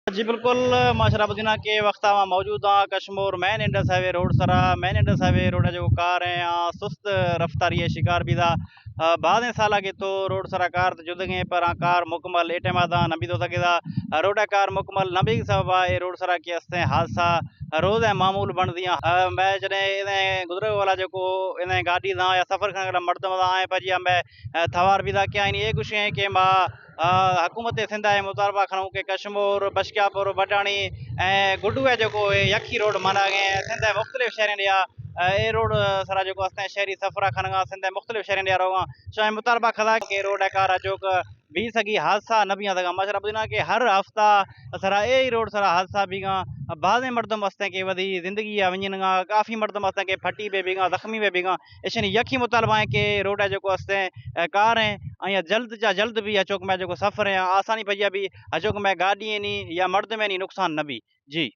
جی بالکل، ما شرف الدین کے وقت ما موجود ہاں کشمور مین انڈس ہائی وے روڈ سرا۔ مین انڈس ہائی وے روڈ جو کار ہیں آ سست رفتاری شکار بیدا۔ آ، بازیں سالا کے تو روڈ سرا کار تو جدگیں پر آ کار مکمل اے ٹائم آ دا نبی دو سکے دا۔ آ، روڈ کار مکمل نبی سبب اے روڈ سرا کے استیں حادثہ روز معمول بن دیاں۔ آ، میں جنے انہیں گزرے والا جو کو انہیں گاڑی دا یا سفر کرنے والا مردم دا آئیں پر جی ہمیں، آ، تھوار بیدا کیا انہیں یہ گوشیں کہ ما آ، حکومت سندھ ء مطالبہ کنوں کہ کشمور، بشکیاپور، بڈانی ء گڈو ء جو کو یکھی روڈ منا گئے سندھ ء مختلف شہریں ڈیا، آ، اے روڈ سرا جو کو استیں شہری سفرہ کنگا سندھ ء مختلف شہریں ڈیا روگا شاہ مطالبہ کھدا کہ روڈ ء کار جو کہ بی سگی حادثہ نہ بیاں سگا۔ ماشاءاللہ بدینا کہ ہر ہفتہ سرا اے روڈ سرا حادثہ بیگا، بازیں مردم استیں کہ ودی زندگی ء ونجنگا، کافی مردم استیں کہ پھٹی بے بیگا، زخمی بے بیگا۔ ایشانی یکھی مطالبہ ہیں کہ روڈ ء جو کو استیں، آ، کار ہیں، آیا جلد چا جلد بھی ہچوک میں جو کو سفر ہیں آسانی پجیا بھی ہچوک میں گاڑی نہیں یا مردم نہیں نقصان نہ بھی۔ جی۔